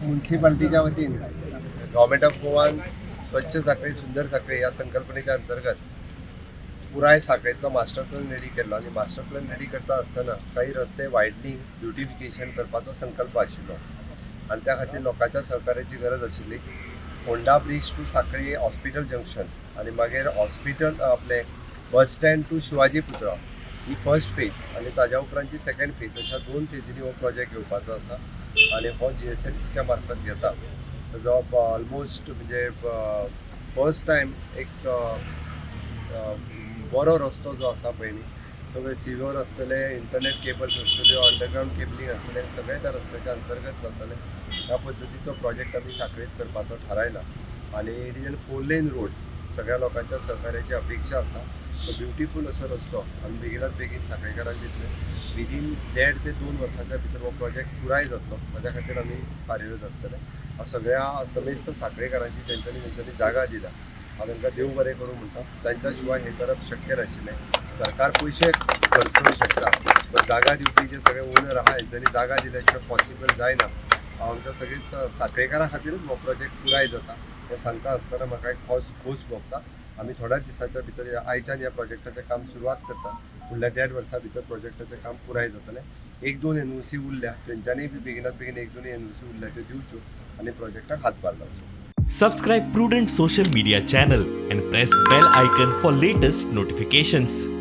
म्युन्सिपाल्टीच्या वतीन government of गोवान स्वच्छ साखळी, सुंदर साखळी ह्या संकल्पनेच्या अंतर्गत पुराय साखळेंतलो मास्टर प्लॅन रेडी केल्लो आनी मास्टर प्लॅन रेडी करता आसतना काही रस्ते वायडनींग, ब्युटिफिकेशन करपाचो संकल्प आशिल्लो आनी त्या खातीर लोकांच्या सहकार्याची गरज आशिल्ली. होंडा ब्रीज टू साखळी हॉस्पिटल जंक्शन आनी मागीर हॉस्पिटल, आपले बस स्टँड टू शिवाजी पुतळा ही फर्स्ट फेज आनी ताज्या उपरांतची सेकंड फेज, अशा दोन फेजींनी हो प्रोजेक्ट घेवपाचो आसा आनी हो जीएसआयडीसीच्या मार्फत घेता. जो ऑलमोस्ट म्हणजे फर्स्ट टायम एक अ, अ, बरो रस्तो जो आसा पळय न्ही, सगळे सिवर आसतले, इंटरनेट केबल्स आसतल्यो, अंडरग्रावंड केबलिंग आसतलें, सगळें त्या रस्त्याच्या अंतर्गत जातलें. ह्या पद्दतीचो प्रोजेक्ट आमी साखळेंत करपाचो थारायला आनी it is an four lane road. सगळ्या लोकांच्या सहकार्याची अपेक्षा आसा. तो ब्युटिफूल असो रस्तो आमी बेगिनात बेगीन साखळेकारांक दितले. विदीन 1.5 ते 2 वर्सांच्या भितर हो प्रोजेक्ट पुराय जातलो, ताच्या खातीर आमी कार्यरत आसतले. हांव सगळ्या समेस्त साखळेकारांची, जेंच्यांनी जेंच्यांनी जागा दिल्या, हांव तांकां देव बरें करूं म्हणटा. तांच्या शिवाय हें करप शक्य नाशिल्लें. सरकार पयशे खर्च करूंक शकता, पण जागा दिवपी जे सगळे ओनर आहा, हेंच्यांनी जागा दिल्या शिवाय पॉसिबल जायना. हांव आमच्या सगळे साखळेकारां खातीरूच हो प्रोजेक्ट पुराय जाता हें सांगता आसतना म्हाका एक खोस खोस भोगता. आमी थोड्याच दिसांच्या भितर आयच्यान ह्या प्रोजेक्टाचें काम सुरवात करता. फुडल्या देड वर्सा भितर प्रोजेक्टाचें काम पुराय जातलें. एक दोन एनओसी उरल्या, तेंच्यांनी बी बेगिनात बेगीन एक दोन एनओसी उरल्या त्यो दिवच्यो आनी प्रोजेक्टाक हातभार लावचो. Subscribe Prudent Social Media channel and press bell icon for latest notifications.